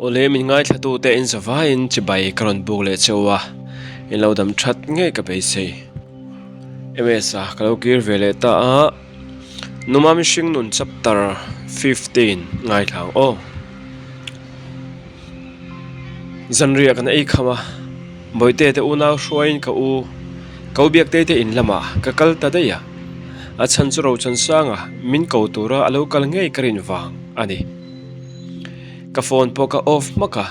Awle min ngaithlatute in zavaiin chibai ka rawn buk leh cheu a, in lo dam that ngei ka beisei. MS a ka lo kir ve leh ta a, Numa mihring nun chapter 15 ngaithla ang aw. Zanriah kan ei kham a, Bawihte te unau hruaiin ka u ko Biaktei te in lamah ka kal ta daih a, a chhan chu Rochansanga min ko tura a lo kal ngei ka rin vang a ni. Ka phone pawh ka off hmak a,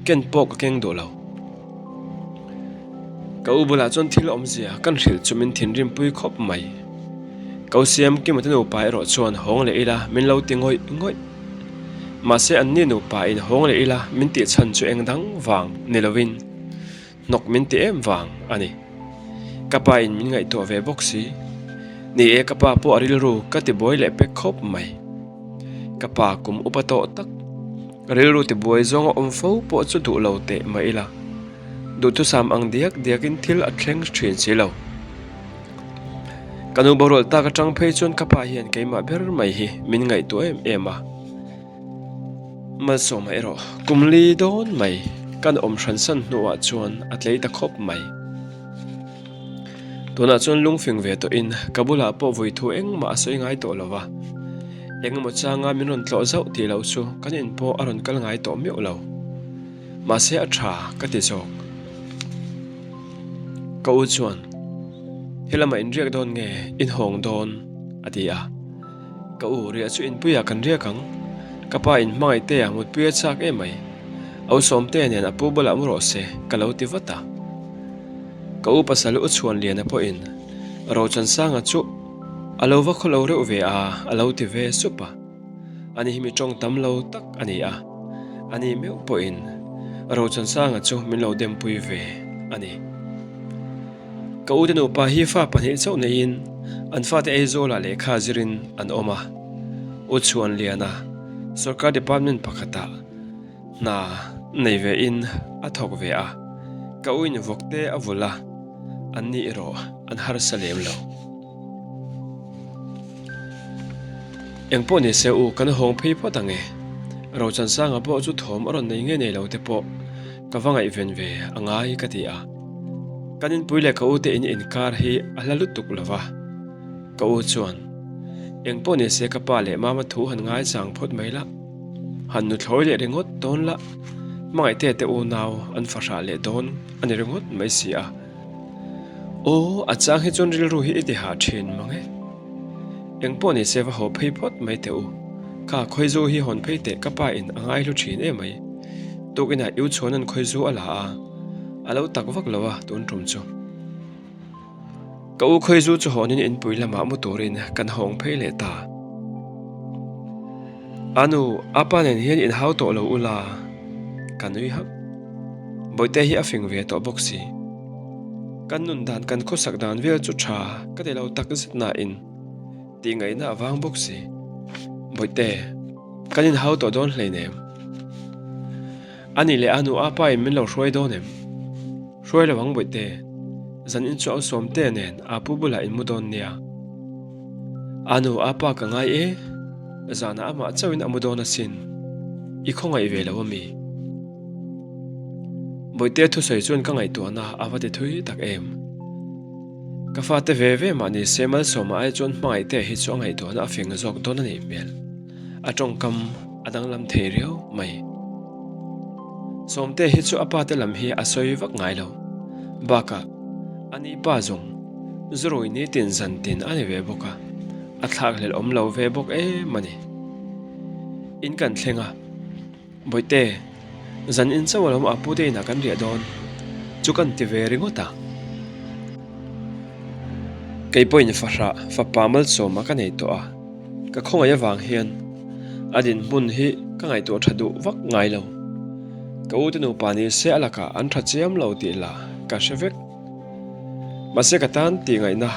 ken pawh ka keng duh lo. Ka u bulah chuan thil awmzia kan hrilh chu min thinrim pui khawp mai. Ka u siam Kimate nupa erawh chuan hawng leh ila min lo ti ngawih ngawih. Mahse anni nupa in hawng leh ila min tih chhan chu eng dang vang ni lovin hnawk min ti em vang a ni. Ka pa in min ngaihtuah ve bawk si. Ni e ka pa pawh a rilru ka ti buai leh pek khawp mai. Ka pa kum upa tawh tak. Rilru tibuai zawnga awm fo pawh chu duh lo teh mah ila, duhthusam ang diak diakin thil a thleng thin si lo. Ka nu borual tak atang phei chuan ka pa hian keimah ber mai hi min ngaihtuah em em a. Malsawma erawh kum li dawn mai kan awm hransan hnuah chuan a tlei ta khawp mai. Tunah chuan lungfing ve tawhin ka bulah pawh vui thu engmah a sawi ngai tawh lo va, engemaw changa min rawn tlawh zauh tih loh chu kan in pawh a rawn kal ngai tawh meuh lo. Mahse a tha ka ti zawk. Ka u chuan, Helamah in riak dawn nge in hawng dawn? a ti a. Ka u, riah chu inpuiah kan riak ang. Ka pa in hmangaih te a mutpui a chak em mai. Au Sawmtea nen a pu bulah mu rawh se, ka lo ti vat a. Ka u pasal u Chhuanliana pawhin Rochansanga chu a lo va khaw lo reuh ve a, a lo ti ve sup a. Ani hi mi tawng tam lo tak a ni a, ani meuh pawhin Rochansanga chu min lo dempui ve a ni. Ka ute nupa hi fa pahnih chauh neiin an fate Aizawlah lehkha zirin an awm a. U Chhuanliana sorkar department pakhatah hna nei vein a thawk ve a, ka u in vawk te a vulh a, an ni erawh an harsa lem lo. Engpawh ni se u, kan hawng phei phawt ang e. Rochansanga pawh chu thawm a rawn nei ngei nei lo te pawh ka va ngaihven ve a ngai ka ti a. Kan inpui leh ka u te in inkar hi a hla lutuk lo va. Ka u chuan, Engpawh ni se ka pa leh mama thu han ngaichang phawt mai la. Han nuthlawi leh ringawt dawn la, hmangaihte te unau an fahrah leh dawn a ni ringawt mai si a. Aw, a chang hi chuan rilru hi i ti hah thin mang e. Engpawh ni se va haw phei phawt mai teh u. Kha khawizu hi hawn phei teh ka pa in a ngaihlu thin em mai. Tukinah i u chhuan an khawizu a la a, a lo tak vak lo a tun tum chu. Ka u khawizu chu hawnin inpui lamah mu turin kan hawng phei leh ta. A nu, a pa nen hian inhau tawh lo ula, ka nui hak. Bawihte hi a fing ve tawh bawk si. Kan nun dan kan khawsak dan vel chu tha ka ti lo tak zet nain tih ngaihna a vang bawk si. Bawihte, kan inhau tawh dawn hleinem. A nih leh a nu a pa in min lo hruai dawn em? Hruai lo ang Bawihte, zan in chu au Sawmte nen a pu bulah in mu dawn nia. A nu a pa ka ngai e, zanah amah chauhin a mu dawn asin, i khawngaih ve lo ami? Bawihte thusawi chuan ka ngaihtuahna a va ti thui tak em. Ka fate ve ve mah ni se Malsawma ai chuan hmangaihte hi chu a ngaihtuahna a fing zawk dawn a nih hmel. A tawngkam a danglam thei riau mai. Sawmte hi chu a pa te lam hi a sawi vak ngai lo. Bakah, a ni pa zawng zurui nitin zan tin a ni ve bawk a, a thlakhlelh awm lo ve bawk em a ni. In kan thleng a, Bawihte, zan in chauh alawm a pute inah kan riah dawn chu kan ti ve ringawt a. Kei pawhin fahrah fapa malsawma ka nei tawh a. Ka khawngaih avang hian a dinhmun hi ka ngaihtuah tha duh vak ngai lo. Ka ute nupa ni se a lakah an tha chiam lo tih lah ka hre vek. Mahse ka tan tih ngaihna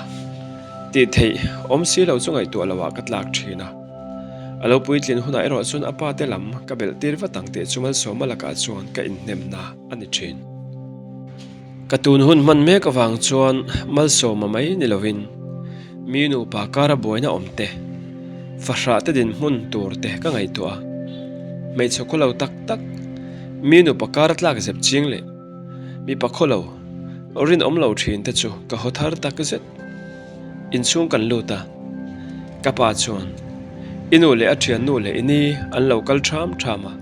tih theih awm si lo chu ngaihtuah loh ah ka tlak thin a. A lo puitlin hunah erawh chuan a pa te lam ka belh tir vat ang tih chu Malsawma lakah chuan ka inhnemna a ni thin. Ka tun hun hman mek avang chuan Malsawma mai ni lovin mi nupa kara buaina awm te, fahrah te dinhmun tur te ka ngaihtuah a. Hmeichhe khaw lo tak tak, mi nupa kar tlak zep ching leh mipa khaw lo rinawm lo thin te chu ka haw thar tak zet. Inchhung kan lut a, ka pa chuan i nu leh a thiannu leh i ni an lo kal ṭham ṭham a,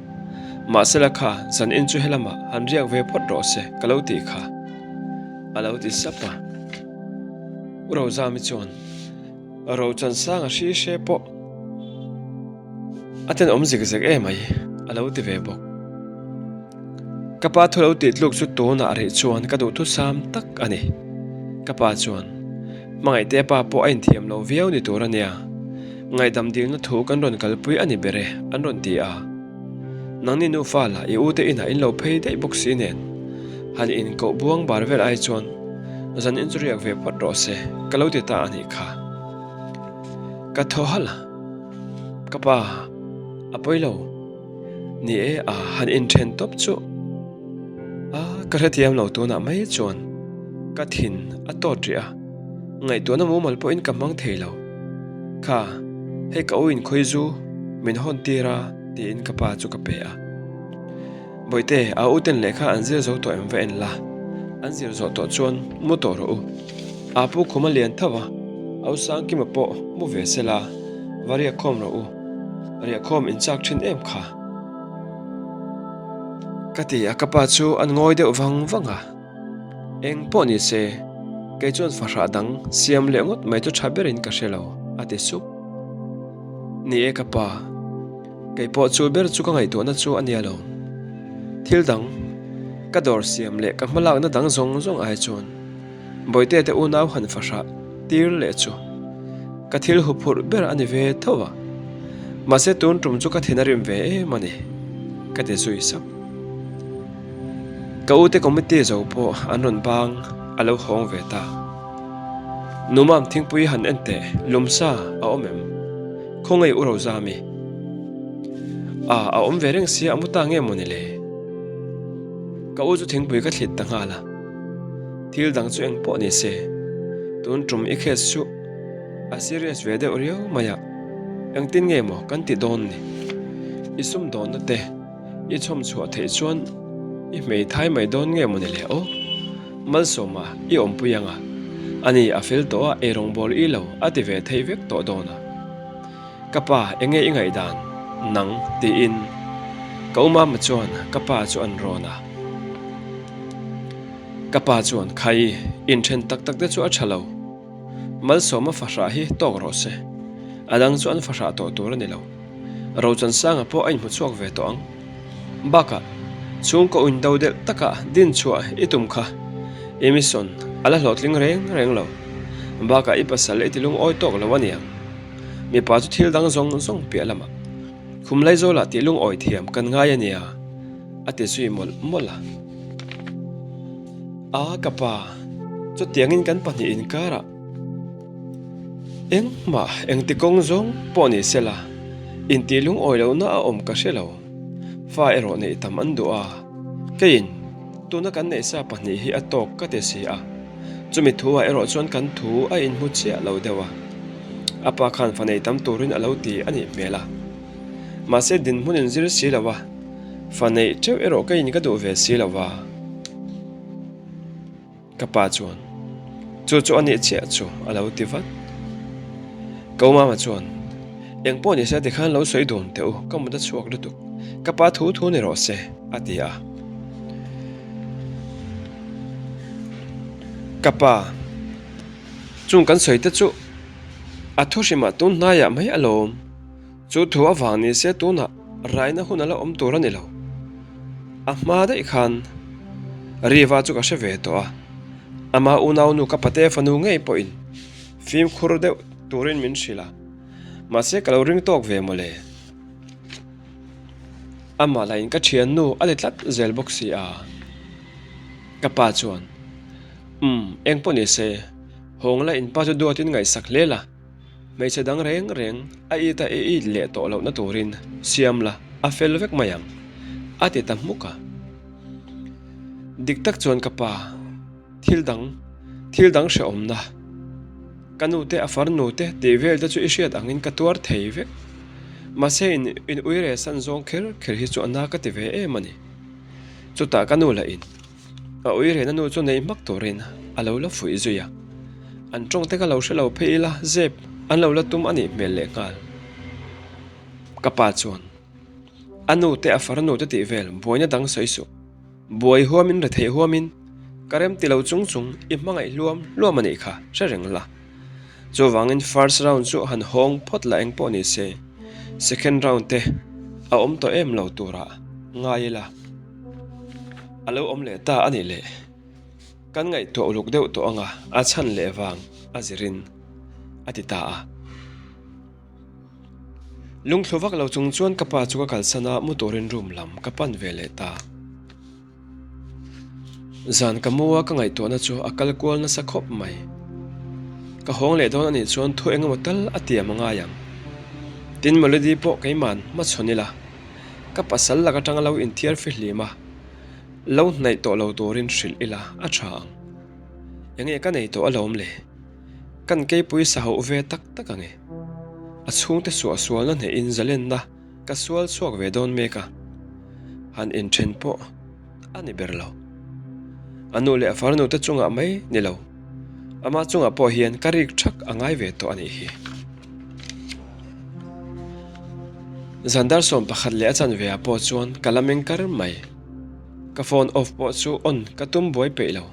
mahsela kha zan in chu helamah han riak ve phawt rawh se ka lo tih kha a lo ti sap a. U Rozami chuan Rochansanga hri hre pawh a tenawm zek zek emai a lo ti ve bawk. Ka pa thu lo tih tluk chu tunah rih chuan ka duhthusam tak a ni. Ka pa chuan, Hmangaihte pa pawh a inthiam lo viau ni tur a nia. Ngaihdam dilna thu kan rawn kalpui a ni ber e, an rawn ti a. Nangni nufa lah i ute inah in lo phei daih bawk si nen. Han inkoh buang bar vel ai chuan zan in chu riak ve phawt rawh se, ka lo ti ta a nih kha. Ka thaw halh a, Ka pa, a pawi lo. Ni e, a han inthen tawp chu a ka hrethiam lo tunah mai chuan ka thin a tawt rih a, ngaihtuahna mumal pawhin ka hmang thei lo. Kha, hei ka u inkhawi zu min hawn tir a tiin ka pa chu ka pe a. Bawihte, a u ten lehkha an zir zo tawh em va en la, an zir zawh tawh chuan mu tawh rawh u. A pu khum a lian tho a, a u Sangkima pawh mu ve se la, va riak khawm rawh u. Riahkhawm in chak thin em kha? Ka ti a, ka pa chu an ngawi deuh vang vang a. Eng pawh ni se, kei chuan fahrah dang siam leh ngawt mai chu tha berin ka hre lo, a ti sup. Ni e ka pa, kei pawh chu ber chu ka ngaihtuahna chu a nia lo. Thil dang, ka dawr siam leh ka hmalakna dang zawng zawng ai chuan Bawihte te unau han fahrah tir leh chu ka thil huphurh ber a ni ve tho a, mahse tun tum chu ka thin a rim ve em a ni, ka ti zui sap. Ka ute committee zo pawh an rawn bang a lo hawng ve ta. Numam thingpui han en teh lumsa a awm em? Khawngaih u Rozami. A, a awm ve reng sia a mu ta nge maw ni le? Ka u chu thingpui ka thlit ta nghal a. Thil dang chu eng pawh ni se, tun tum i case chu a serious ve deuh riau mai a, engtin nge maw kan ti dawn ni? I sumdawnna te i chhawm chhuah theih chuan i hmeithai mai dawn nge maw ni le aw? Malsawma i awmpui ang a, ani a fel tawh a eirawngbawl i lo a ti ve thei vek tawh dawn a. Ka pa enge i ngaihdan nang tiin ka u mama chuan ka pa chu an rawn a. Ka pa chuan khai inthen tak tak te chu a tha lo. Malsawma fahrah hi tawk rawh se. A dang chu an fahrah tawh tur a ni lo. Rochansanga pawh a inhmu chhuak ve tawh ang. Bakah, chhungkaw uindo delh takah din chhuah i tum kha i mission a la hlawhtling reng reng lo. Bakah i pasal i ti lungawi tawk lo a niang. Mipa chu thil dang zawng zawng piah lamah khum Laizawlah tih lungawi thiam kan ngai a nia, a ti zui mawlh mawlh a. A, ka pa, chutiangin kan pahnih inkarah engmah engti kawng zawng pawh ni sela, intih lungawi lohna a awm ka hre lo. Fa erawh neih tam an duh a, keiin tuna kan neihsa pahnih hi a tawk ka ti si a. Chumi thu ah erawh chuan kan thu a inhmu chiah lo deuh a, a pa khan fa nei tam turin a lo ti a nih hmel a. Mahse dinhmun in zir si lo a, fa neih teuh erawh ka in ka duh ve si lo va. Ka pa chuan, Chu chu a nih chiah chu a lo ti vat. Ka u mama chuan, Eng pawh ni se tikhan lo sawi dun teh u, ka mut a chhuak lutuk, ka pa thu thu ni rawh se, a ti a. Ka pa, chung kan sawi te chu a thu hrimah tun hnaiah mai alawm. Chu thu avang ni se tunah raina hun a la awm tur a ni lo. A hma daih khan Riva chu ka hre ve tawh a, ama unaunu ka pate fanu ngei pawhin fimkhur deuh turin min hrilh a, mahse ka lo ring tawk ve mawle. Amah lah in ka thiannu a ti tlat zel bawk si a. Ka pa chuan, Umm, eng pawh ni se, hawng la in pa chu duatin ngaihsak hle la, hmeichhe dang reng reng a it a i it leh tawh lohna turin siam la, a fel vek mai ang, a ti ta hmuk a. Dik tak chuan ka pa, thil dang, thil dang hrehawmna, ka nu te a farnu te tih vel te chu i hriat angin ka tuar thei vek. Mahse in in uire san zawng kher kher hi chu a na ka ti ve em a ni. Chutah ka nu lah in a uirena nu chu nei hmak turin a lo la fuih zui a. An tawng te ka lo hre lo phei ila zep an lo la tum a nih hmel leh nghal. Ka pa chuan a nu te a farnu te tih vel buaina dang sawi suh. Buai huamin retheih huamin ka rem ti lo chung chung i hmangaih hluam hluam a nih kha hre reng la. Chuvangin first round chu han hawng phawt la eng pawh ni se, second round te a awm tawh em lo turah ngai ila. A lo awm leh ta a nih leh kan ngaihtuah uluk deuh tawh anga a chhan leh vang a zirin a ti ta a. Lungthlu vak lo chung chuan ka pa chu ka kalsan a, mu turin room lam ka pan ve leh ta. Zan ka mu a ka ngaihtuahna chu a kal kual nasa khawp mai. Ka hawng leh dawn anih chuan thu engemaw tal a tiam a ngai ang. Tin Melody pawh keiman hmachhawn ila, ka pasal lak atanga lo inthiar fihlim a, lo hnaih tawh lo turin hrilh ila a tha ang. Enge ka nei tawh alawm le? Kan keipui sa hauh ve tak tak ang e. A chhungte suah sualna hnehin zalenna ka sual chhuak ve dawn mek a, han inthen pawh a ni ber lo. A nu leh a farnu te chungah mai ni lo, ama chungah pawh hian ka rik thak a ngai ve tawh a nih hi. Zandar 11 leh a chanve ah pawh chuan ka la meng kar mai. Ka phone off pawh chu on ka tum buai peih lo.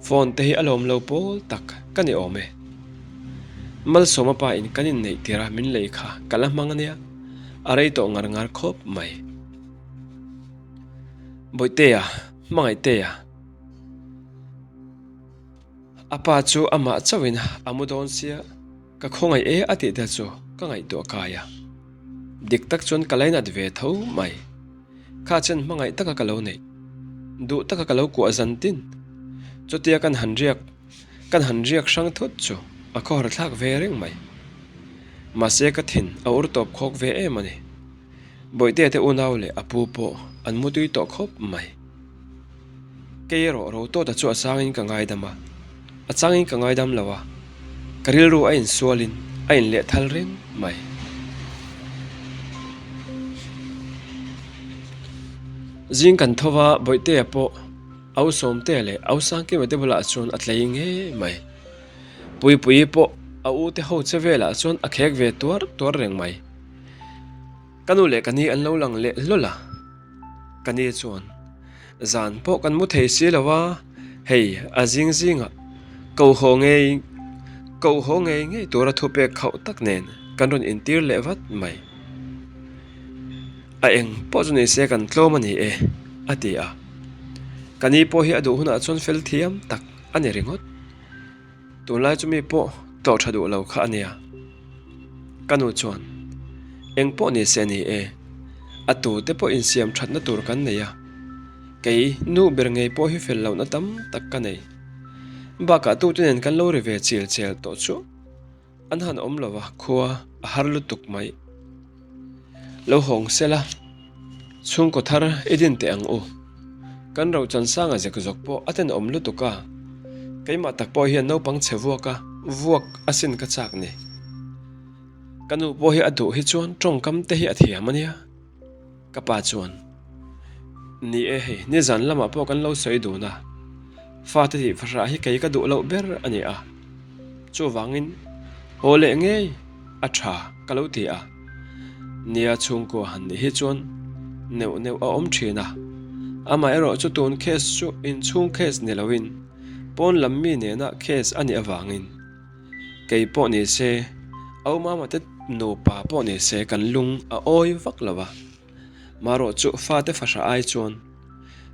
Phone te hi a lawm lo pawl tak ka ni awm e. Malsawma pa in kan inneih tir a min lei kha ka la hmang ania, a rei tawh ngar ngar khawp mai. Bawihtea, Hmangaihtea. A pa chu amah chauhin a mu dawn sia, ka khawngaih e a tih te chu ka ngaihtuah kai a. Dik tak chuan ka lainat ve tho mai. Kha chen hmangaih taka ka lo neih, duh taka ka lo kuah zan tin. Chutia kan han riak, kan han riak hrang thut chu a khawhar thlak ve reng mai. Mahse ka thin a ur tawp khawk ve em a ni. Bawihtea te unau leh a pu pawh an mutui tawh khawp mai. Kei erawh Rotawta chu a changin ka ngaidam a, a changin ka ngaidam lo a, ka rilru a insualin a inlehthal reng mai. Zing kan tho va, Bawihtea pawh Au Sawmtea leh Au Sangkima te bulah chuan a tlei ngei mai. Puipuii pawh a u te ho che velah chuan a khek ve tuar tuar reng mai. Ka nu leh ka ni an lo lang leh hlawl a, ka ni chuan zan pawh kan mu thei si lo a, hei a zing zingah ko haw ngei ko haw ngei ngei tura thupek khauh tak nen kan rawn intir leh vat mai. A eng pawh chu ni se kan tlawm a ni e, a ti a. Ka ni pawh hi a duh hunah chuan fel thiam tak a ni ringawt. Tunlai chu mi pawh tlawh tha duh lo kha a nia. Ka nu chuan, Eng pawh ni se ni e, a tute pawh insiam thatna tur kan nei a, kei nu ber ngei pawh hi fel lohna tam tak ka nei. Bakah tute nen kan lo ri ve chil chel tawh chu an han awm lo a, khua a har lutuk mai. Lo hawng sela, chhungkaw thar i din teh ang u. Kan Rochansanga zek zawk pawh a tenawm lutuk a, keimah tak pawh hian naupang chhe vuak a, vuak asin ka chak ni. Ka nu pawh hi a duh hi chuan tawngkam te hi a thiam a nia. Ka pa chuan, Ni e hei, nizan lamah pawh kan lo sawi dun a, fate tih fahrah hi kei ka duh loh ber a ni a, chuvangin haw leh ngei a tha ka lo ti a, nia chhungkua han nih hi chuan neuh neuh a awm thin a, amaherawh chu tun case chu inchhung case ni loin pawn lam mi nena case a nih avangin Kei pawh ni se, au mama te nupa pawh ni se kan lung a awi vak lo a. Marawh chu fate fahrah ai chuan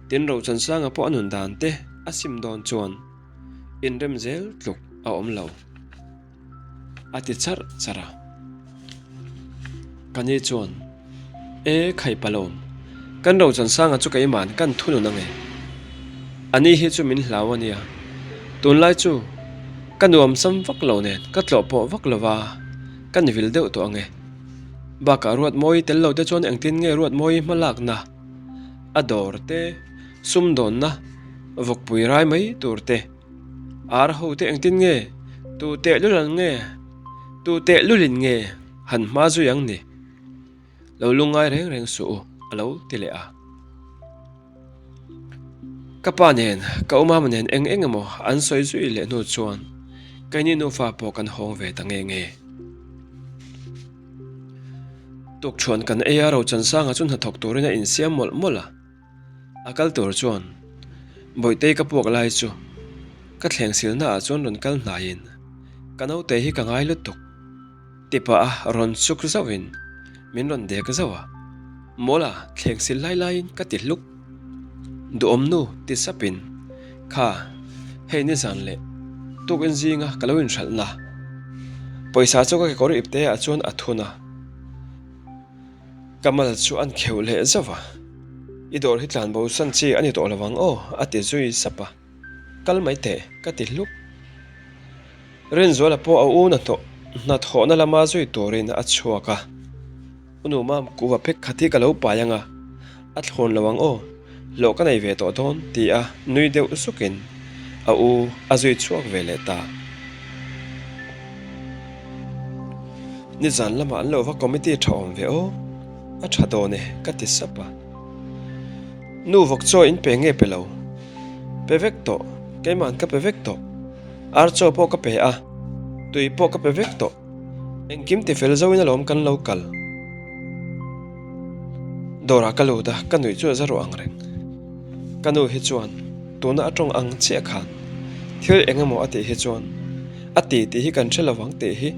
tin Rochansanga pawh a nun dan te a sim dawn chuan inrem zel tluk a awm lo. A ti charh charh a. Ka ni chuan, E khai palawm, kan Rochansanga chu keima'n kan thunun ange. A ni hi chu min hlau a nia. Tunlai chu ka nuam sam vak lo nen ka tlawh pawh vak lo va, ka ni vil deuh tawh ange. Bakah Ruatmawi tel lo te chuan engtin nge Ruatmawi hma lakna, a dawr te, sumdawnna, vawkpui rai mai tur te, ar ho te engtin nge, tu tehlul an nge, tu tehlulin nge han hma zui ang ni? Lo lungngai reng reng suh u, a lo ti leh a. Ka pa nen, ka umama nen eng eng emaw an sawi zui leh hnu chuan keini nufa pawh kan hawng ve ta nge nge. Tukṭhuan kan ei a, Rochansanga chu hnathawk turin a insiam mawlh mawlh a. A kal tur chuan Bawihtei ka puak lai chu ka thleng silna ah chuan rawn kal hnaiin ka naute hi ka ngai lutuk ti pah a rawn chuk zauhin min rawn dek zauh a, Mawla thleng sil lai laiin ka ti hluk. Duhawm nu ti sapin kha hei nizan leh tukin zinga ka lo inhralhna pawisa chu ka kekawr ipte ah chuan a thun a. Ka mal chu an kheuh leh zauh a, I dawr hi tlan bo san chi a ni tawh lo ang aw a ti zui sap a, Kal mai teh ka ti hluk. Rinzuala pawh a u hnathawhna lama zui turin a chhuak a, U nu mam kuva phek khat hi ka lo pai ang a, a thlawn lo ang aw, hlawh ka nei ve tawh dawn ti a nui deuh zukin a u a zui chhuak ve leh ta. Nizan lamah an lo va committee tha awm ve aw, a tha dawn e ka ti sap a. Nu vawk chaw in pe nge pe lo? Pe vek tawh, keima'n ka pe vek tawh. Ar chaw pawh ka pe a, tui pawh ka pe vek tawh. Engkim ti fel zoin alawm kan lo kal. Dawrah ka lut a, ka nuih chu a za ruah ang reng. Ka nu hi chuan tuna a tawng ang chiah khan thil eng emaw a tih hi chuan a ti tih hi kan hre lo vang tih hi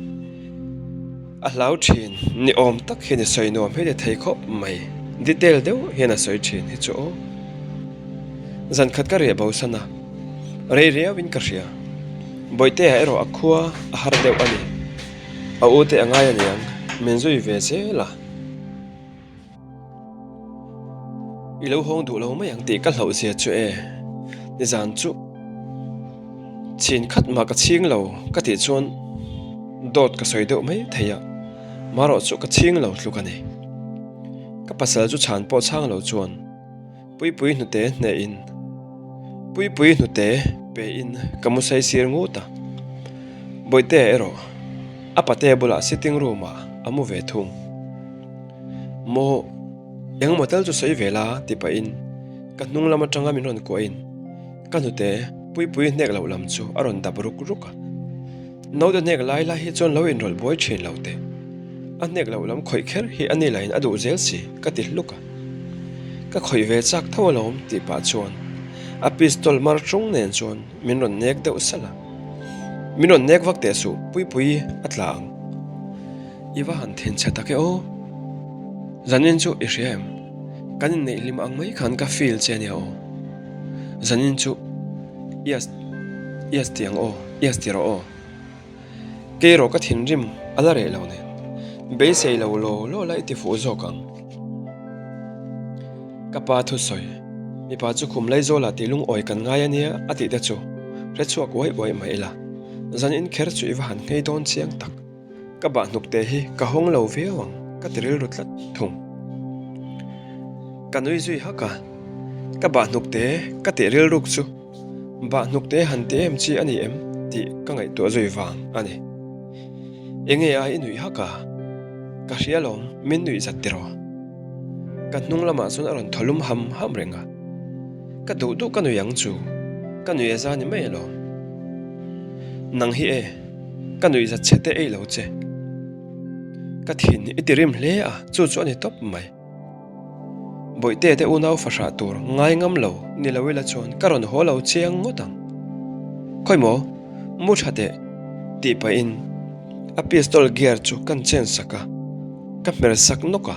a hlau thin ni awm tak hian i sawi nuam hi ti thei khawp mai. Detail deuh hian a sawi thin hi chu aw. Zan khat ka riah bo san a, rei riauin ka hria. Bawihtea erawh a khua a har deuh a ni. A u te a ngai a niang, min zui ve zel a. I lo hawng duh lo mai ang tih ka hlauh zia chu e, nizan chu chhin khat mah ka chhing lo ka tih chuan dawt ka sawi deuh mai thei a, marawh chu ka chhing lo tluk a ni. Ka pasal chu chhan pawh chhang lo chuan Puipui hnute hnehin Puipui hnute pein ka mu sai sir ngut a, Bawihtea erawh a pate bulah sitting room ah a mu ve thung. Maw, eng maw tal chu sawi ve la ti pahin ka hnung lam atanga min rawn kuahin ka hnute Puipui hnek loh lam chu a rawn dap ruk ruk a. Naute hnek lai lai hi chuan lo inrawlh buai thin lo teh. A hnek loh lam khawih kher hi a ni lahin a duh zel si ka ti hluk a. Ka khawih ve chak tho alawm tih pah chuan a pistol mar hrung nen chuan min rawn nek deuh salh a. Min rawn nek vak teh suh Puipui a tla ang. I va han thinchhe tak e aw. Zanin chu i hria em? Kan inneih hlim ang mai khan ka feel che ania aw. Zanin chu yes yes ti ang aw yes ti rawh aw. Kei erawh ka thinrim a la reh lo nen beisei lo law law la i ti fuh zawk ang. Ka pa thusawi mipa chu khum Laizawlah tih lungawi kan ngai ania a tih te chu hre chhuak uai uai mai ila zanin kher chu i va han nghei dawn chiang tak. Ka bah hnuk te hi ka hawng lo viau ang ka ti rilru tlat thung. Ka nui zui hak a, ka bah hnuk te ka tih rilruk chu bah hnuk te han ti em chi a ni em tih ka ngaihtuah zui vang a ni. Enge a i nuih hak a? Ka hria lawm min nuih zat tiraw? Ka hnung lamah chuan a rawn thaw lum ham ham reng a, ka duh duh ka nui ang chu ka nuih a za ni mai alawm. Nang hi e. Ka nuihzat chhe te ei lo che. Ka thin i ti rim hle a, chu chu a ni tawp mai. Bawihte te unau fahrah tur ngai ngam lo ni lo ila chuan ka rawn haw lo chiang ngawt ang. Khawi maw, mu tha teh tih pahin a pistol gear chu kan chen sak a, ka hmer sak nawk a.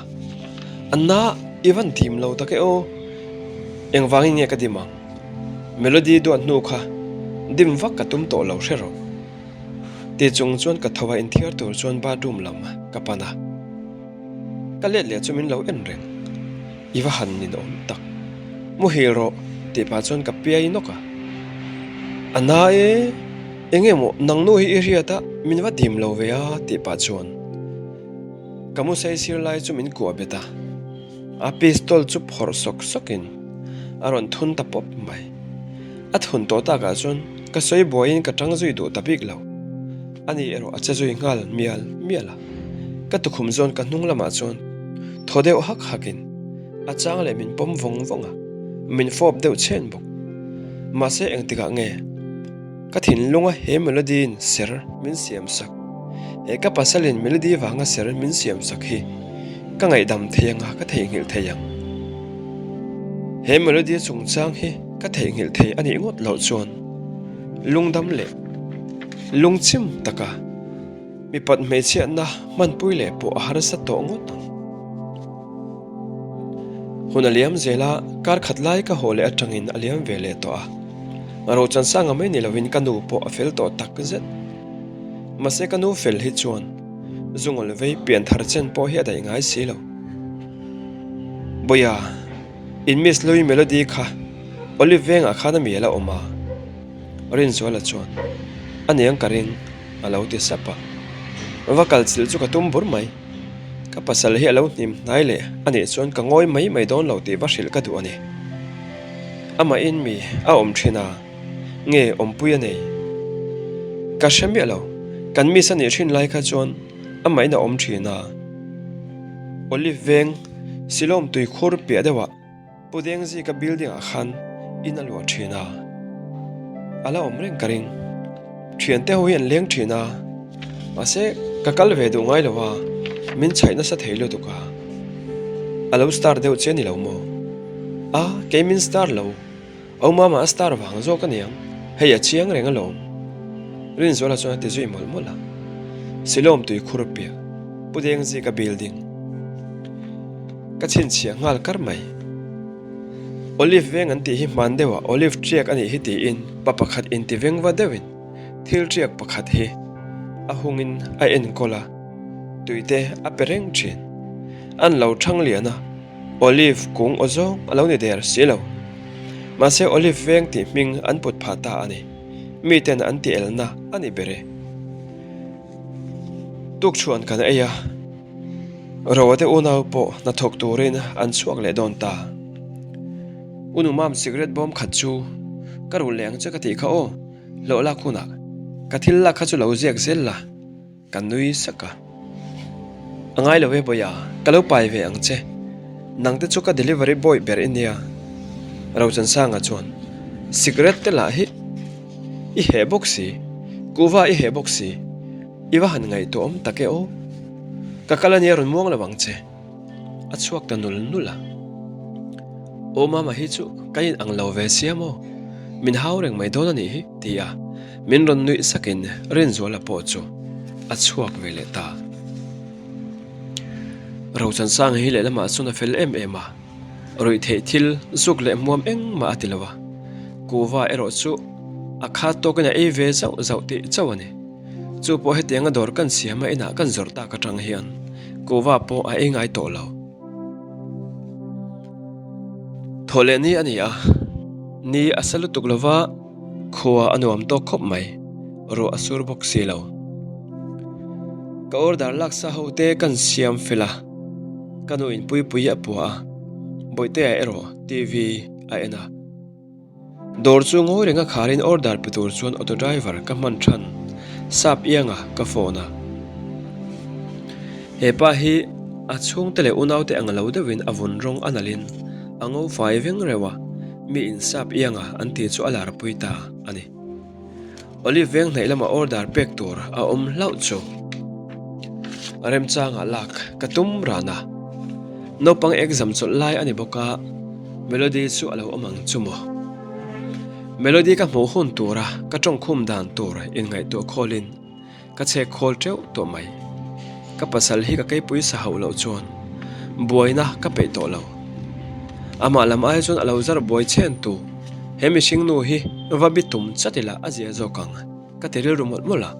Anna i van dim lo tak e aw, engvangin nge ka dim ang? Melody duat hnu kha dim vak ka tum tawh lo hre rawh. Ti chung chuan ka tho a inthiar tur chuan bathroom lam ka pan a. Ka let leh chu min lo en reng. I va han ninawm tak. Muhil rawh tih pah chuan ka piai nawk a. A na e, enge maw nang nu hi i hriat a min va dim lo ve a tih pah chuan ka mu saisir lai chu min kuah bet a. A pistol chu phawrh sawk sawkin a rawn thun ta pawp mai. A thun tawh takah chuan ka sawi buaiin ka tang zui duh ta bik lo. Ani erawh a che zui nghal mial mial a. Ka tukhum zawn ka hnung lamah chuan. Thaw deuh hak hakin a chang leh min pawm vawng vawng a, min fawp deuh chhen bawk. Mahse engtikah nge ka thinlunga he Melody-in ser min siam sak, he ka pasalin Melody vanga ser min siam sak hi ka ngaihdam thei anga ka theihnghilh thei ang. He Melody chungchang hi ka theihnghilh thei a nih ngawt loh chuan lungdam leh lungchim taka Mipat hmeichhiatna hmanpui leh pawh a harsa tawh ngawt ang. Hun a liam zel a, kar khat lai ka haw leh atangin a liam ve leh tawh a. Rochansanga mai ni lovin ka nu pawh a fel tawh tak zet. Mahse ka nu fel hi chuan zungawl vei pian thar chen pawh hi a daih ngai si lo. Bawia, in Miss Louie Melody kha Olive vengah khan a mi a la awm a? Rinzuala chuan, A niang ka ring. A lo ti sap a. Va kal chilh chu ka tum bur mai. Ka pasal hi a lo hnim hnai leh a nih chuan ka ngawi mai mai dawn lo tih va hrilh ka duh a ni. Amahin mi a awm thin a, nge awmpui a nei? Ka hre miah lo, kan miss a nih thin lai kha chuan amahin a awm thin a. Olive veng Silawm tuikhur piah deuhah. Pu Dengzika building ah khan in a luah thin a, a la awm reng ka ring. Thiante ho hi an leng thin a, mahse ka kal ve duh ngai lo a, min chhaih nasa thei lutuk a. A lo star deuh che a ni lo maw? A, kei min star lo, au mama a star vang zawk a niang, hei a chiang reng alawm. Rinzuala chuan a ti zui mawlh mawlh a. Silawm tui khur piah, Pu Dengzika building. Ka chhinchhiah nghal kar mai. Olive veng an tih hi hman deuhah olive tiak a nih hi tiin pa pakhat inti veng va deuhin thil tiak pakhat hi a hungin a enkawl a, tuite a pe reng thin. An lo thang lian a, olive kung aw zawng a lo ni der si lo. Mahse olive veng tih hming an put phah ta a ni. Miten an ti elna a ni ber e. Tukchhuan kan ei a. Roa te unau pawh hnathawk turin an chhuak leh dawn ta. U Numam cigarette bawm khat chu ka rulh leh ang che ka tih kha aw, hlawh lak hunah ka thil lak kha chu lo ziak zel la, ka nui sak a. A ngai lo e Bawia, ka lo pai ve ang che. Nang te chu ka delivery boy ber i nia. Rochansanga chuan cigarette te lah hi i heh bawk si, kuhva i heh bawk si. I va han ngaihtuah awm tak e aw. Ka kal ania rawn muang lo ang che. A chhuak ta nul nul a. Aw mama hi chu ka in ang lo ve sia maw? Min hau reng mai dawn a nih hi ti a min rawn nuih sakin Rinzuala pawh chu a chhuak ve leh ta. Rochansanga hi lehlamah chuan a fel em em a. Ruih theih thil zuk leh hmuam engmah a ti lo a, kuhva erawh chu a khat tawkin a ei ve zauh zauh tih chauh a ni. Chu pawh hetianga dawr kan siam a inah kan zawrh tak atang hian kuhva pawh a ei ngai tawh lo. Thawh leh ni a ni a, ni a sa lutuk lo va, khua a nuam tawk khawp mai, ruah a sur bawk si lo. Ka order laksa ho te kan siam fel a, ka nu in Puipuii a pua a, Bawihtea erawh TV a en a. Dawr chu ngawi renga kharin order pe tur chuan auto driver ka hman than sap ianga ka phone a. He pa hi a chhungte leh unaute ang lo deuhin a vun rawng a nalhin a ngo fai veng reuh a, mi in sap ianga an tih chu a larpui ta a ni. Olive veng hnaih lama order pek tur a awm hlauh chu remchangah lak ka tum ran a. Naupang exam chawlh lai a ni bawk a, Melody chu a lo awm ang chu maw? Melody ka hmuh hun tura ka tawngkhum dan tur inngaihtuah khawlin Ka chhek khawl teuh tawh mai. Ka pasal hi ka keipui sa hauh loh chuan buaina ka peih tawh lo. Amah lam ai chuan a lo zar buai chhen tu he mihring nu hi va bi tum chat ila a zia zawk ang ka ti rilru mawlh mawlh a.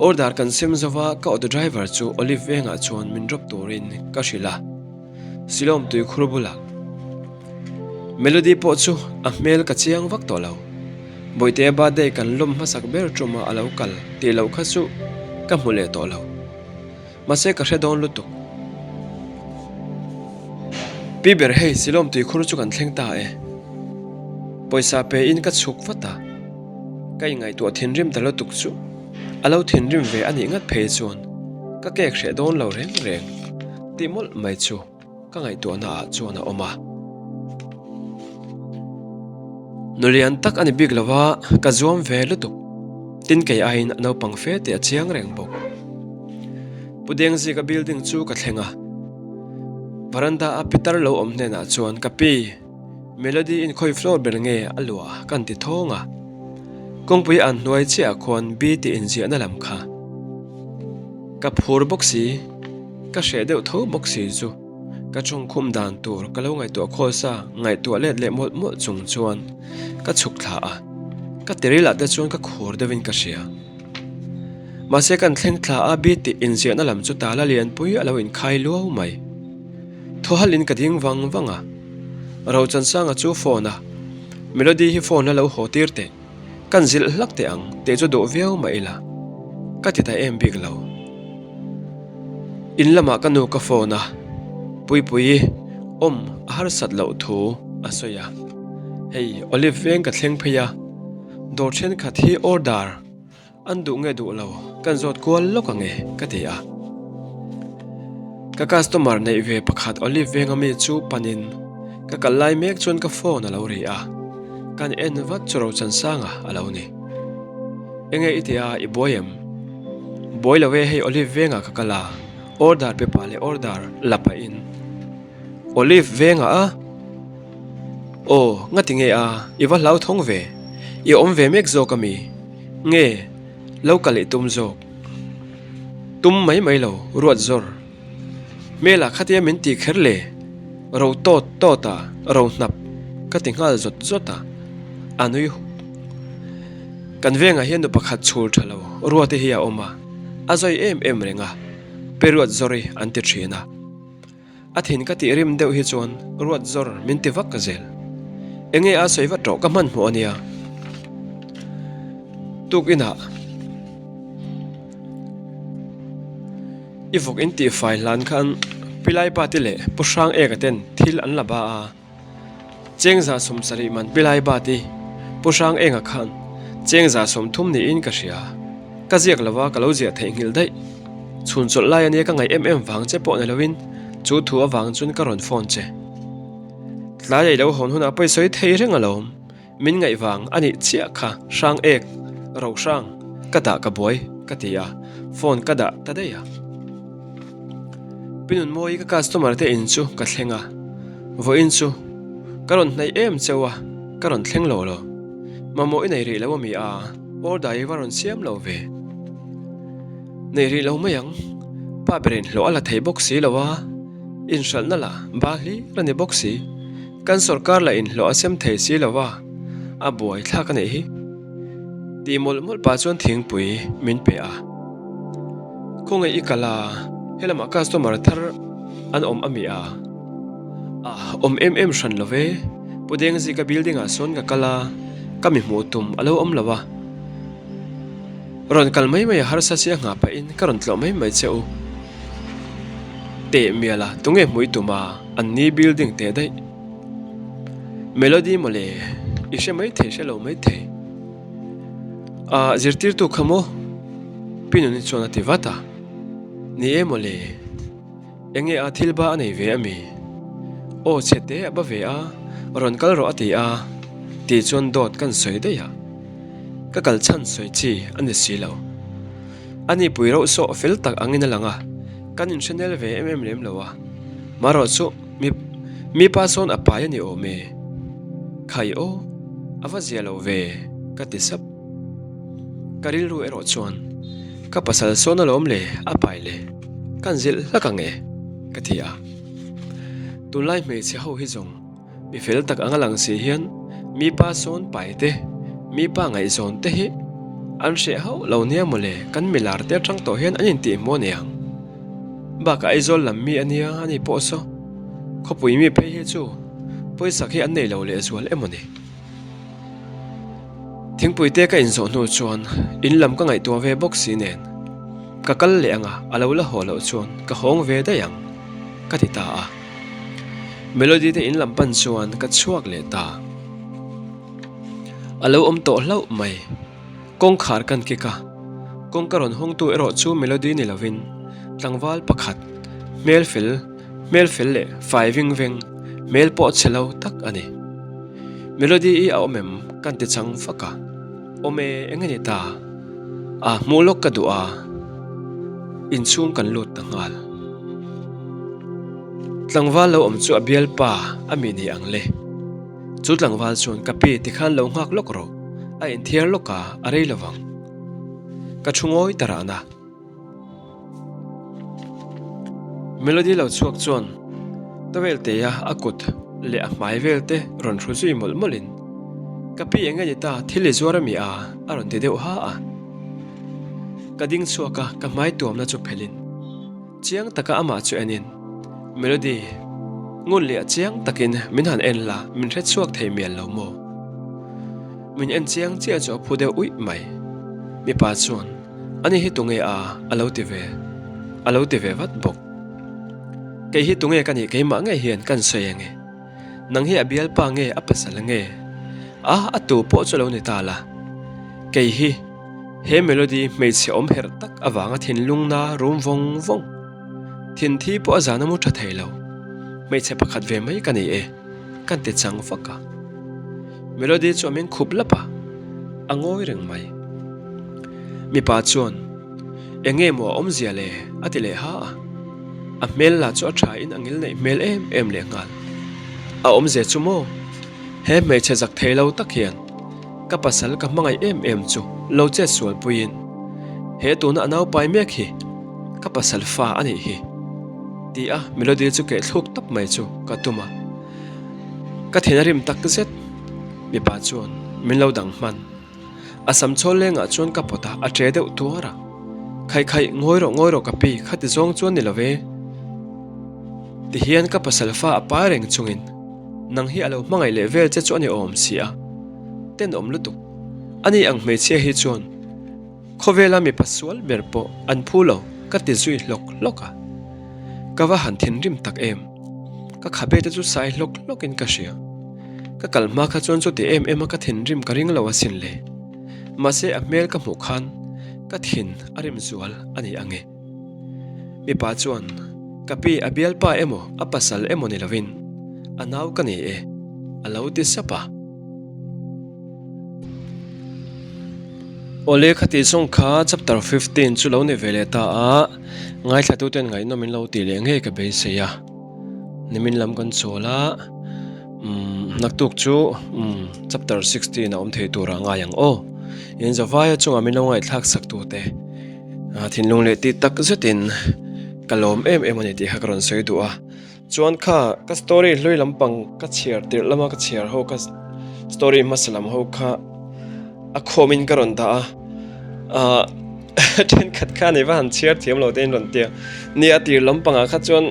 Order kan sem zova ka auto driver chu Olive vengah chuan min drop turin ka hrilh a. Silawm tuikhur bulah Melody pawh chu a hmel ka chiang vak tawh lo. Bawihtea birthday kan lawm hmasak ber ṭuma a lo kal tih loh kha chu ka hmu leh tawh lo. Mahse ka hre dawn lutuk. Pi ber hei Silawm tuikhur chu kan thleng ta e. Pawisa pe in ka chhuk vat a. Ka inngaihtuah thinrim ta lutuk chu a lo thinrim ve a nih ngat phei chuan ka kek hreh dawn lo reng reng. Tih mawlh mai chu ka ngaihtuahna ah chuan a awm a. Nulian tak a ni bik lo a, ka zuam ve lutuk. Tin kei aiin a naupang fe tih a chiang reng bawk. Pu Dengzika building chu ka thleng a. Varanda a pitar lo awm hnenah chuan ka pi, Melody in khawi floor ber nge a luah kan ti thawng a. Kawngpui an hnuai chiah ah khuan B tih inziahna lam kha. Ka phur bawk si, ka hreh deuh tho bawk si chu ka chawngkhum dan tur ka lo ngaihtuah khawl sa ngaihtuah let leh mawlh mawlh chung chuan ka chhuk thla a, ka tiril ah te chuan ka khur deuh in ka hria. Mahse kan thleng thla a bi tih inziahna lam chu tala lianpui a lo inkhai luau mai. Thaw halh in ka ding vang vang a, Rochansanga chu phone a, Melody hi phone a lo haw tir teh. Kan zilh hlak teh ang tih chu duh viau mah ila, ka ti ta em bik lo. In lamah ka nu ka phone a, Puipuii awm a harsat loh thu a sawi a. Hei Olive veng ka thleng phei a, dawr thenkhat hi order An duh nge duh lo, kan zawt kual lawk ang e, ka ti a. Ka customer neih ve pakhat Olive venga mi chu panin ka kal lai mek chuan ka phone a lo ri a, kan en vat chu Rochansanga a lo ni. Enge i tia, i buai em? Buai lo e, hei Olive vengah ka kal a, order pe pah leh order la pahin. Olive vengah a? Aw, ngati nge a, i va hlauthawng ve, i awm ve mek zawk ami? Nge, lo ka leh tum zawk. Tum mai mai lo, ruat zawr. Hmelah khatia min ti kher le, ro tawt tawt a, ro hnap ka ti nghal zawt zawt a, a nui huk. Kan vengah hian nu pakhat chhul tha lo, ruate hi a awm a, a zawi em em reng a, pe ruat zawri an ti thin a. A thin ka tih rim deuh hi chuan ruat zawr min ti vak zel. Enge a sawi vat rawh ka hmanhmawh a nia. Tukinah i vawk in tih fai hlan khan Pilai pa te leh Pu Hrang Eka ten thil an la ba a. Chengza 70 man pilai bat i Pu Hrang Enga khan Chengza 30 niin ka hria. Ka ziak lova ka lo ziah theihnghilh daih. Chhun chawlh lai ania ka ngaih em em vang che pawh ni loin chu thu avang chuan ka rawn phone che. Tlai ei lo hawn hunah pawisawi thei reng alawm. Min ngaih vang a nih chiah kha hrang ek, ro hrang, ka dah ka buai ka ti a, phone ka dah ta daih a. Pi Nunmawi ka customer te in chu ka thleng a, vawiin chu ka rawn hnaih em cheu a, ka rawn thleng lo lo. Mamawh i nei rih lo ami a, order i va rawn siam lo ve. Nei rih lo mai ang, pa ber in hlawh a la thei bawk si lo a, inhralhna lah ba hlir a ni bawk si. Kan sorkar lah inhlawh a sem thei si lo va, a buai thlak a nih hi. Tih mawlh mawlh pah chuan thingpui min pe a. Khawngaih i kal a, helamah customer thar an awm a mi a? A, awm em em hran lo ve, Pu Dengzika building ah sawn ka kal a, ka mi hmuh tum a lo awm lo a. Rawn kal mai mai a harsa chi a nghah pahin ka rawn tlawh mai mai che u. Teh mial a, tunge hmuh i tum a, an ni building teh daih. Melody mawle, i hre mai thei hre lo mai thei. Ah, zirtirtu kha maw? Pi Nuni chuan a ti vat a. Ni e mawle. Enge a thil ba a nei ve a mi? Aw chhe te a ba ve a, rawn kal rawh a ti a, tih chuan dawt kan sawi daih a. Ka kal chhan sawi chi a ni si lo. A ni pui reuh sawh fel tak angin a lang a, kan inhre nel ve em em lem lo a. Marawh chu mi mi pa sawn a pai a ni awm e. Khai aw, a va zia lo ve, ka ti sap. Ka rilru erawh chuan ka pasal sawn alawm le a pai le kan zilh hlak ang e ka ti a. Tunlai hmeichhe ho hi zawng mi fel tak anga lang si hian mi pa sawn pai te mi pa ngaihzawn te hi an hreh hauh lo nia mawle kan milar te atang tawh hian an intih hmuh a ni ang. Bakah Aizawl lam mi a nia a ni pawh saw khawpui mi phei hi chu pawisak hi an nei lo lehzual emaw ni. Thingpui te ka inzawh hnu chuan in lam ka ngaihtuah ve bawk si nen ka kal leh anga a lo la haw loh chuan ka hawng ve daih ang ka ti ta a. Melody te in lam pan chuan ka chhuak leh ta. A lo awm tawh hlauh mai. Kawngkhar kan kik a, kawngka rawn hawngtu erawh chu Melody ni lovin tlangval pakhat hmel fel. Hmel fel leh fai ving veng, hmel pawh chhe lo tak a ni. Melody i a awm em? Kan ti chang fak a. Awm e, eng a ni ta? A, hmuh lawk ka duh a. Inchhung kan lut ta nghal. Tlangval lo awm chu a bialpa a mi ni ang le. Chu tlangval chuan ka pi tikhan lo nghak lawk rawh, a inthiar lawk a, a rei lovang. Ka thu ngawi ta rahna. Melody lo chhuak chuan towel te a a kut leh a hmai vel te rawn hru zui mawlh mawlh in Ka pi eng nge ni ta thil i zuar a mi a? a rawn ti deuh ha a. Ka ding chhuak a ka hmai tuamna chu phelh in chiang taka amah chu en in Melody ngun leh chiang takin min han en la min hre chhuak thei mial lo maw? Min en chiang chiah chu a phu deuh uih mai. Mipa chuan Ani hi tunge a? a lo ti ve. A lo ti ve vat bawk. Kei hi tunge ka nih keimah ngei hian kan sawi ange. Nang hi a bialpa nge a pasal nge? A, a tu pawh chu lo ni ta la. Kei hi he melody hmeichhe awm herh tak avanga thinlung na rum vawng vawng. Thinthi pawh a zan a mu tha thei lo. Hmeichhe pakhat ve mai ka ni e. Kan ti chang vak a. Melody chu a meng khup lap a, a ngawi reng mai. Mipa chuan, Eng nge maw a awmzia le? a ti leh ha a. A hmel lah chu a tha in a ngil neih hmel em em leh nghal. A awmzia chu maw? He hmeichhe zak thei lo tak hian ka pasal ka hmangaih em em chu lo chet sual puiin he tuna a naupai mek hi ka pasal fa a nih hi ti a Melody chu keh thluk tawp mai chu ka tum a. Ka thin a rim tak zet. Mipa chuan min lo dang hman. A sam chhawl lengah chuan ka pawt a, a ṭe deuh tuar a. Khaih khaih, ngawi rawh ngawi rawh ka pi, khati zawng chuan ni lo ve. Tihian ka pasal fa a pai reng chungin nang hi a lo hmangaih leh vel che chu a ni awm si a. Tenawm lutuk. Ani ang hmeichhia hi chuan Khawvela mipa sual ber pawh an phu lo ka ti zui hlawk hlawk a. Ka va han thinrim tak em. Ka khabe te chu sai hlawk hlawk in ka hria. Ka kal hma kha chuan chuti em em a ka thinrim ka ring lo asin le. Mahse a hmel ka hmuh khan ka thin a rim zual a ni ang e. Mipa chuan ka pi a bialpa emaw a pasal emaw ni lovin a nau ka ni e a lo ti sap a. Awle khati zawng kha chapter 15 chu lo ni ve leh ta a, ngaithlatuten ngaihnawm in lo tih leh ngei ka beisei a, nimin lam kan chawl a, umm naktuk chu umm chapter 16 a awm thei tur ah ngai ang aw, in zavaia chungah min lo ngaihthlak sak tute thinlung leh tih tak zetin ka lawm em em a ni tih kha ka rawn sawi duh a. Chuan kha ka story hlui lampang ka chhiar tirh lama ka chhiar ho ka story hmasa lam ho kha a khawmin ka rawn dah a ah thenkhat khan i va han chhiar thiam lo te in rawn ti a ni a tir lampangah kha chuan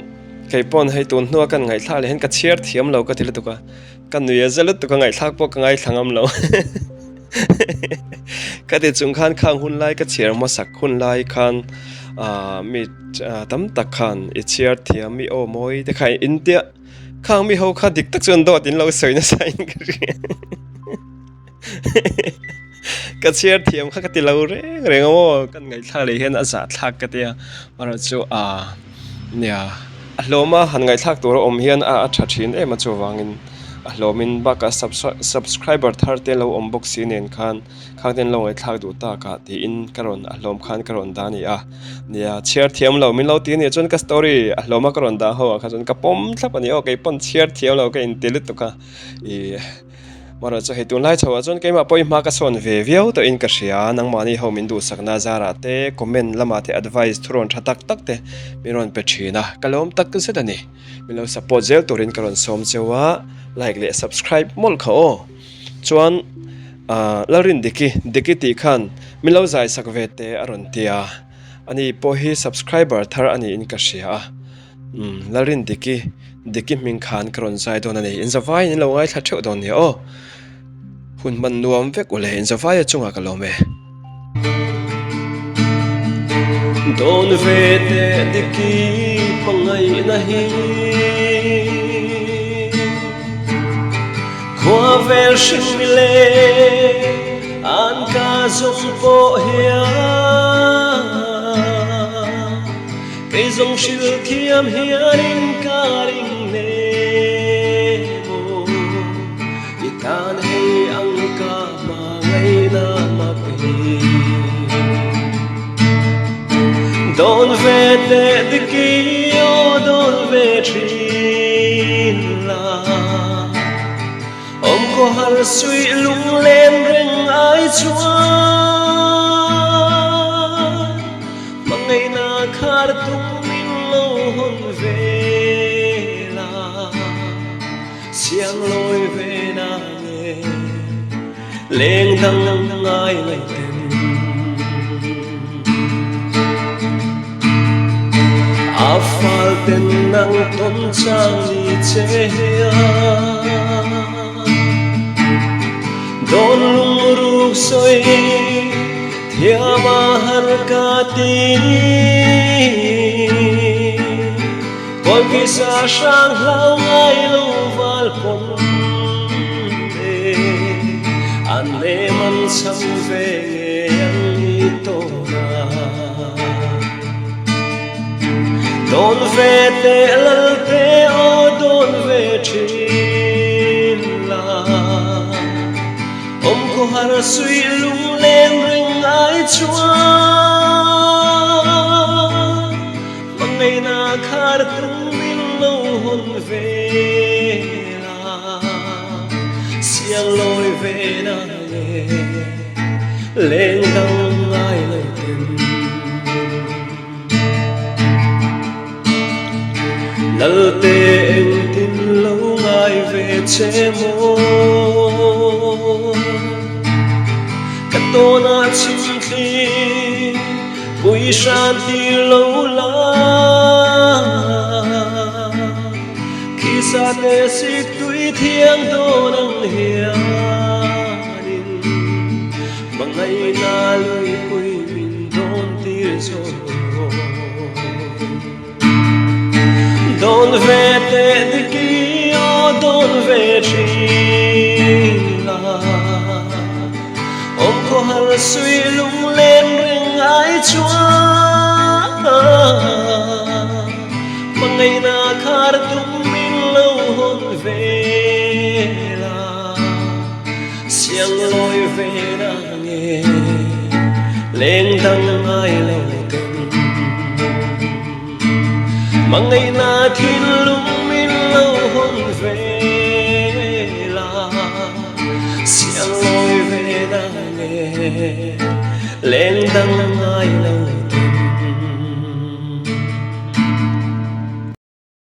kei pawn hei tun hnua kan ngaihthlak leh hian ka chhiar thiam lo ka ti lutuk a ka nui a za lutuk a ngaihthlak pawh ka ngaithla ngam lo ka ti chung khan khang hun lai ka chhiar hmasak hun lai khan ah mi. Tam tak khan i chhiar thiam i aw mawi te kha in tia khang mi ho kha dik tak chuan dawt in lo sawi nasa in ka hria ka chhiar thiam kha ka ti lo reng reng a maw kan ngaihthlak leh hian a zah thlak ka tia amaherawh chu a nia a hlawm a han ngaihthlak tur a awm hian a a tha thin em a chuvangin a hlawmin bakah subscriber thar te lo awm bawk si nen khan. Khang ten lo ngaihthlak duh tak ah tiin ka rawn a hlawm khan ka rawn dah a ni a, nia chhiar thiam lo min lo ti a nih chuan ka story a hlawm a ka rawn dah ho ah kha chuan ka pawm thlap a ni aw kei pawn chhiar thiam lo ka inti lutuk a ih marawh chu hei tunlai chho ah chuan keimah pawh i hma ka sawn ve viau tawh in ka hria nangmahni ho min duhsakna zarah te comment lamah te advice thurawn tha tak tak te min rawn pe thin a ka lawm tak zet a ni min lo support zel turin ka rawn sawm cheu a like leh subscribe mawlh kha aw. Chuan ahh Lalrin Diki, Diki tih khan min lo zai sak ve teh a rawn ti a, ani pawh hi subscriber thar a niin ka hria a, umm Lalrin Diki, Diki hming khan ka rawn zai dawn a ni, inzavaiin in lo ngaithla theuh dawn nia aw. Hun hman nuam vek ule inzavaia chungah ka lawm e. Dawn ve teh diki hmangaihna hi Khua vel hring mi leh an ka zawng pawh hian Kei zawng. hril thiam hianin ka ring hle maw? I tan hei ang ka hmangaihna mak hi. Dawn ve teh diki aw dawn ve thin la. Awm khawhar suih lunglen reng ai chuan hmangaihna khar tum min lo hawn ve la, siang lawi ve na nge leng dang ngai ngaihten. A fal ten nang tawn chang ni che hian Dawn lungruk sawi thiam a har ka ti Kawi kisa hrang hlau ngai lo val pawn e An lem an cham ve ngei ang i tawn a. Dawn ve teh lal te aw dawn ve thin la, Awm khawhar suih lungleng reng ai chuan Hmangaihna khar tum min lo hawn ve la, Siang lawi ve na nge leng dang ngai lo ten. Lalte engtin lo ngai ve che maw? Ka tawnah chhimthli pui hran tir lo la, khi sa te sik tui thiang dawn ang hianin. Hmangaihna luipui min dawn tir zawk. Dawn ve teh diki aw dawn ve thin la, Awm khawhar suih lunglen reng ai chuan Hmangaihna khar tum min lo hawn ve la. Siang lawi ve na nge leng dang ngai lo ten Hmangaihna thinlung min lo hawn ve la Siang lawi ve na nge leng dang ngai lo.